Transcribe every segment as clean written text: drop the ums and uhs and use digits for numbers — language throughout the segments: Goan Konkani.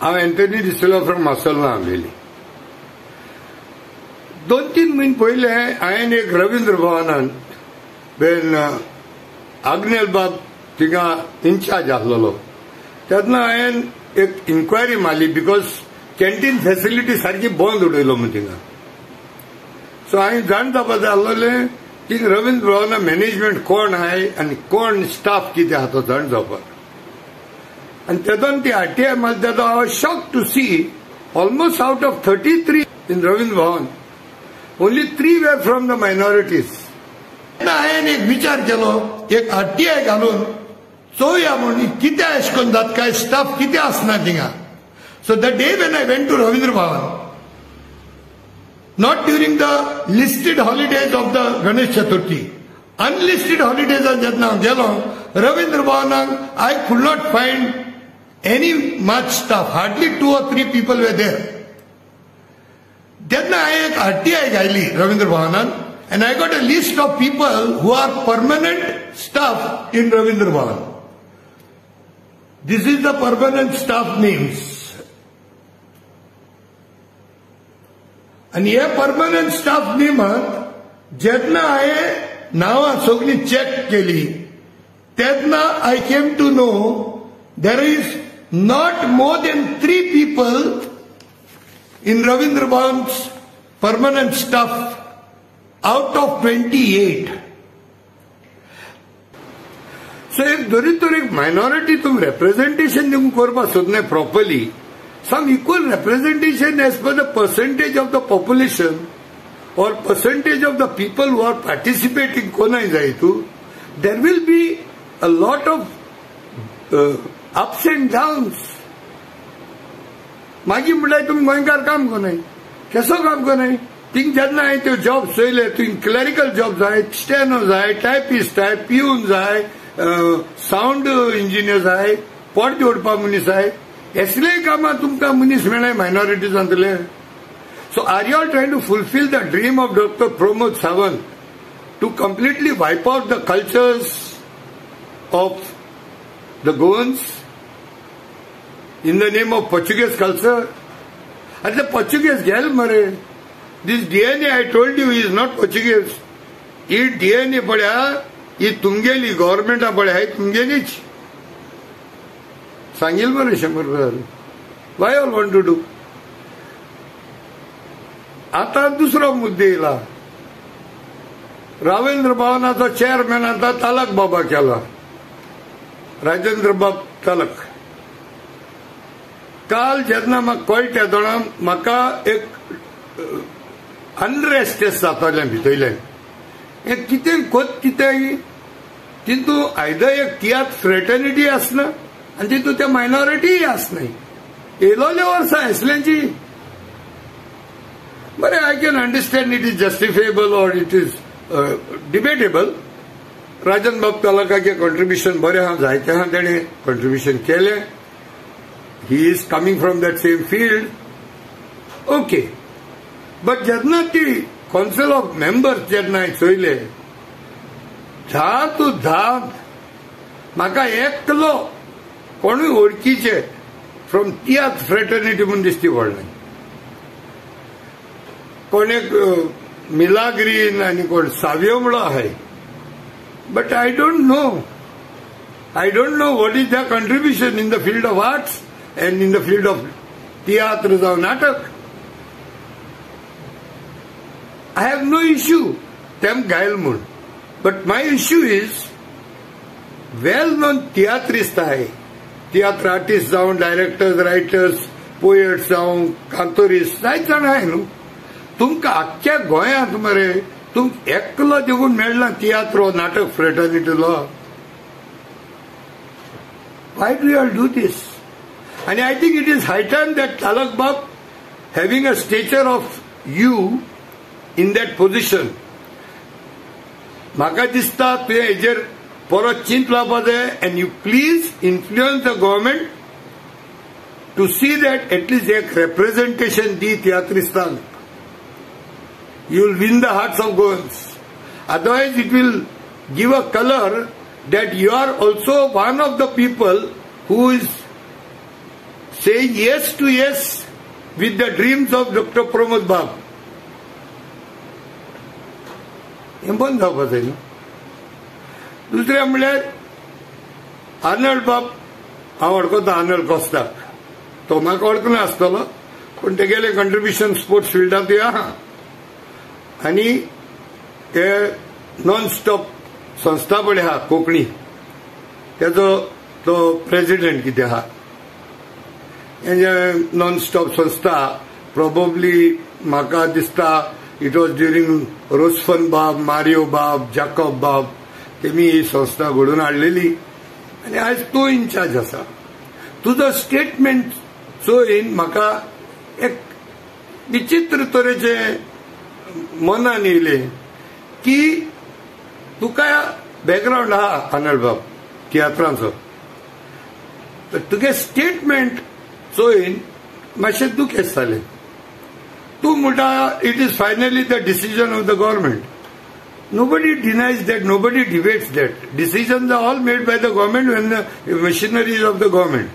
हांव एंथनी डिसिल्वा फ्रॉम मार्सेलना आंबेली. 2-3 म्हयने पयले हांवें एक रवींद्र भवनान बेन आग्नेल बाब थिंगा इन्चार्ज आसलेलो तेन्ना हांवें एक इन्क्वायरी मारली because canteen facility सारकी बंद उडयलो म्हूण थिंगा. सो हांवें जाण जावपा जाय आसलेलें की रवींद्र भवना मॅनेजमेंट कोण आहाय आनी कोण स्टाफ कितें आहा तो जाण जावपाक. आनी तेदोन ती आरटीआय मारली तेदो I was shocked to see almost out of 33 in Ravindra Bhavan only 3 were from the minorities. हांवें एक विचार केलो एक आरटीआय घालून चोवया म्हूण कितें अशें करून जाता काय स्टाफ कितें आसना थिंगा. So the day when I went to Ravindra Bhavan, not during the listed holidays of the Ganesh Chaturthi, unlisted holidays जेन्ना हांव गेलो Ravindra भवनाक, I could not find any much staff, hardly 2 or 3 people were there. तेन्ना हांवें एक आरटीआय घायली रवींद्र भवनान and I got a list of people who are permanent staff in Ravindra Bhavan. This is the permanent staff names. आनी हे परमनंट स्टाफ नेमात जेन्ना हांवें नांवां सगळीं चॅक केली तेन्ना I came to know there is not more than 3 people in Ravindra Bhavan's permanent staff out of 28. So एक जरी तर एक मायनॉरिटी तुमी रेप्रेझेंटेशन दिवंक करपाक सोदनाय properly, some equal representation as per the percentage of the population or percentage of the people who are participating कोणाय जाय तूं, there will be a lot of ups and downs. मागीर म्हणल्यार तुमी गोंयकार काम कोनाय, केसो काम कोनाय. थिंग जेन्ना हांवें त्यो जॉब चोयले तुवें क्लरिकल जॉब जाय, स्टेनो जाय, टायपिस्ट जाय, पिवन जाय, सावंड इंजिनियर जाय, पोट जोडपा मनीस जाय, असले कामां तुमकां मनीस मेळ्ळे मायनॉरिटीजांतले. So are you all trying to fulfil the dream of Doctor Pramod Sawant to completely wipe out the cultures of the Goans in the name of Portuguese culture? आतां पोर्चुगीज गेल मरे. This DNA I told you is not Portuguese. He DNA पळया ही तुमगेली गव्हर्मेंटा पळया ही तुमगेलीच. सांगील मरे 100 वेळार. Why all want to do. आतां दुसरो मुद्दो येयला. रवींद्र भवनाचो चेअरमॅन आतां तालक बाबा केला, राजेंद्र बाब तालक. काल जेन्ना म्हाका कळटा तेन्ना म्हाका एक अनरेस्ट जातालें भितरल्यान. हें कितें कोत कितें तितू आयदर एक तियात्र फ्रेटर्निटी आसना आनी तितू त्या मायनॉरिटीय आसनाय. येयलोले वर्सां असल्यांची बरें, I can understand it is justifiable or it is debatable. Rajan बाब तालकाचें कॉन्ट्रिब्युशन बरें आहा, जायतें आहा तेणें कॉन्ट्रिब्युशन केलें. He is coming from that same field, okay. But जेन्ना ती कौन्सिल ऑफ मेंबर्स जेन्ना हांवें चोयले 10 to 10 म्हाका एकलो कोणूय वळखीचे फ्रॉम तियात्र फ्रेटर्निटी म्हूण दिसती पडलें. कोण एक मिलाग्रीन आनी कोण सावियो म्हणो आहाय, but I don't know, I don't know what is the contribution in the field of arts and in the field of tiatr जावं नाटक. I have no issue तेम गायल म्हूण, but my issue is well known तियात्रिस्त आहाय, तियात्र आर्टिस्ट जावं, डायरेक्टर्स, रायटर्स, पोएट्स जावं, कांतोरिस्ट जायत जाण आहाय न्हू. तुमकां आख्ख्या गोंयांत मरे तुमकां एकलो देखून मेळना तियात्र नाटक फ्रेटर्निटीलो. Why do you all do this? आनी I think it is high time that Talak Bab having a stature of you in that position, म्हाका दिसता तुवें हेजेर परत चिंत लावपा जाय and you please influence the government to see that at least एक रेप्रेझेंटेशन दी तियात्रिस्तांक. You will win the hearts of Goans. Otherwise it will give a colour that you are also one of the people who is Say yes to yes with the dreams of doctor Pramod Bab हें बंद जावपा जाय न्हू. दुसरें म्हणल्यार आर्नल्ड बाब हांव वळखता, आर्नल्ड कोस्ताक, तो म्हाका वळखना आसतलो, पूण तेगेलें कंट्रिब्युशन स्पोर्ट्स फिल्डांतूय आहा आनी ते नॉन स्टॉप संस्था पळय आहा कोंकणी, तेजो तो प्रेजिडेंट कितें आहा. नॉन स्टॉप संस्था प्रोबेबली म्हाका दिसता it was during रोजफन बाब, मारियो बाब, जाकब बाब, तेमी ही संस्था घडोवन हाडलेली आनी आयज तूं इन्चार्ज आसा. तुजो स्टेटमेंट चोयन म्हाका एक विचित्र तरेचें मनान येयलें की तुका बॅकग्रावंड आहा आर्नल्ड बाब तियात्रांचो, तर तुगे स्टेटमेंट चोयन मातशें दुखेस्त जालें. तूं म्हणटा it is finally the decision of the government. Nobody denies that, nobody debates that. Decisions are all made by the government when the machinery is of the government.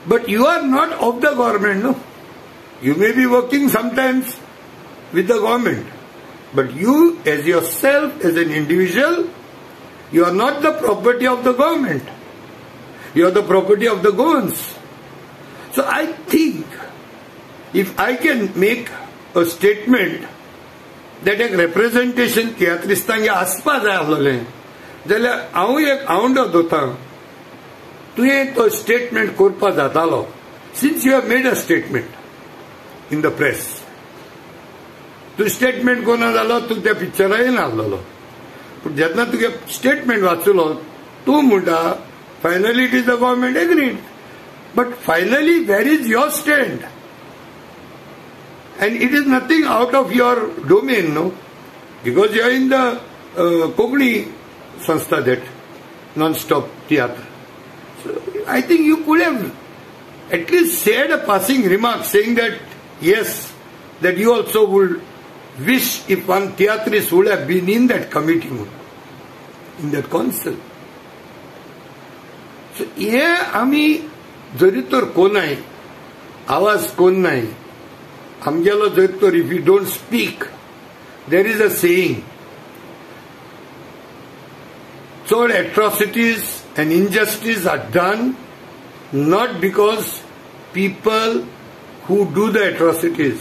But you are not of the government, no? You may be working sometimes with the government, but you as yourself, as an individual, you are not the property of the government. You are the property of the Goans. So I think if I can make a statement that एक representation तियात्रिस्तांक आसपा जाय आसलें जाल्यार हांव एक आवंडो दवरता, तुवें तो स्टेटमेंट करपा जातालो. Since you have made a statement in the press, तूं स्टेटमेंट कोना जालो, तूं त्या पिक्चरा येयनासलेलो, पूण जेन्ना तुगे स्टेटमेंट वाचलो तूं म्हणटा finally it is the government agreed, but finally where is your stand? And it is nothing out of your domain, no? Because you are in the Konkani Sanstha, that non-stop theatre. So I think you could have at least said a passing remark saying that yes, that you also would wish if one theatrist would have been in that committee, in that council. So हे आमी जरी तर कोणाय आवाज कोण नाय आमगेलो जर तर if you don't speak, there is a saying, चड atrocities and injustice are done not because people who do the atrocities.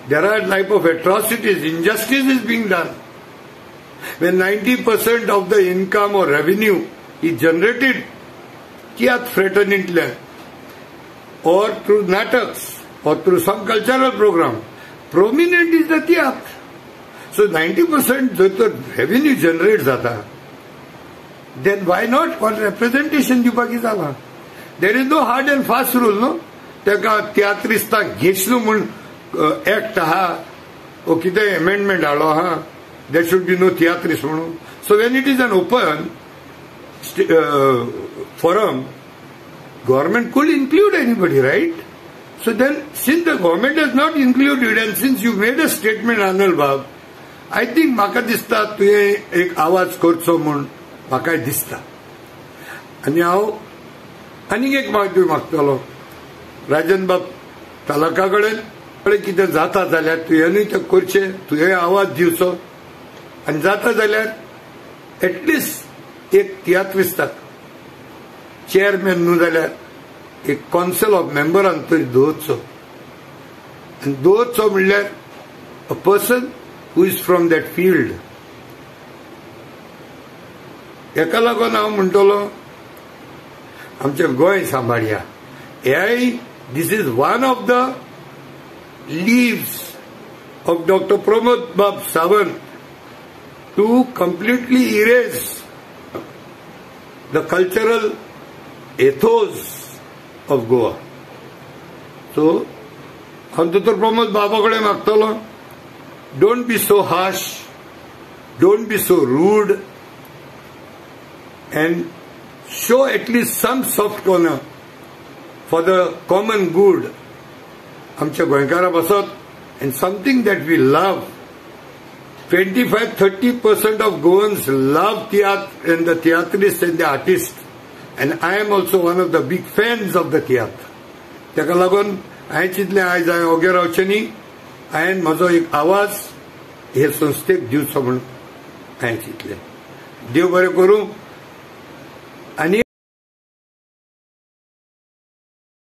There are type of atrocities, injustice is being done. When 90% of the income or revenue is generated tiatr fraternity or through nataks or through some cultural program, prominent is the tiatr. So 90% जर revenue generate जाता, then why not for representation दिवपाक कितें जाला? There is no hard and fast rule, no? ताका तियात्रिस्ताक घेतलो म्हूण एक्ट आहा ओ कितें अमेंडमेंट हाडलो आहा, there should be no tiatrist म्हणून. So when it is an open forum, government could include anybody, right? So then, since the government has not included and since you made a statement, Arnold Bab, I think म्हाका दिसता तुवें एक आवाज करचो म्हूण म्हाकाय दिसता. आनी हांव आनीक एक मागणी मागतलो राजन बाब तालका कडेन, कितें जाता जाल्यार तुवेंनूय तें करचें, तुवें आवाज दिवचो आनी जाता जाल्यार एटलिस्ट एक तियात्रिस्ताक चेअरमॅन न्हू जाल्यार एक कौन्सिल ऑफ मेंबरान तरी दवरचो. आनी दवरचो म्हणल्यार a person who is from that field. हेका लागून हांव म्हणटलो आमचें गोंय सांबाळया. हेय this is one of the leaves of doctor Pramod Bab Sawant to completely erase the cultural ethos of Goa. So हांव दोतोर प्रमोद बाबा कडेन मागतलो, don't be so harsh, don't be so rude, and show at least some soft corner for the common good आमच्या गोंयकारां पासत, and something that we love. 25-30% of Goans love tiatr and the tiatrist and the artist. And I am also one of the big fans of the tiatr. ताका लागून हांवें चिंतलें आयज हांवें ओगे रावचें न्ही, हांवें म्हजो एक आवाज हे संस्थेक दिवचो म्हूण हांवें चिंतलें. देव बरें करूं.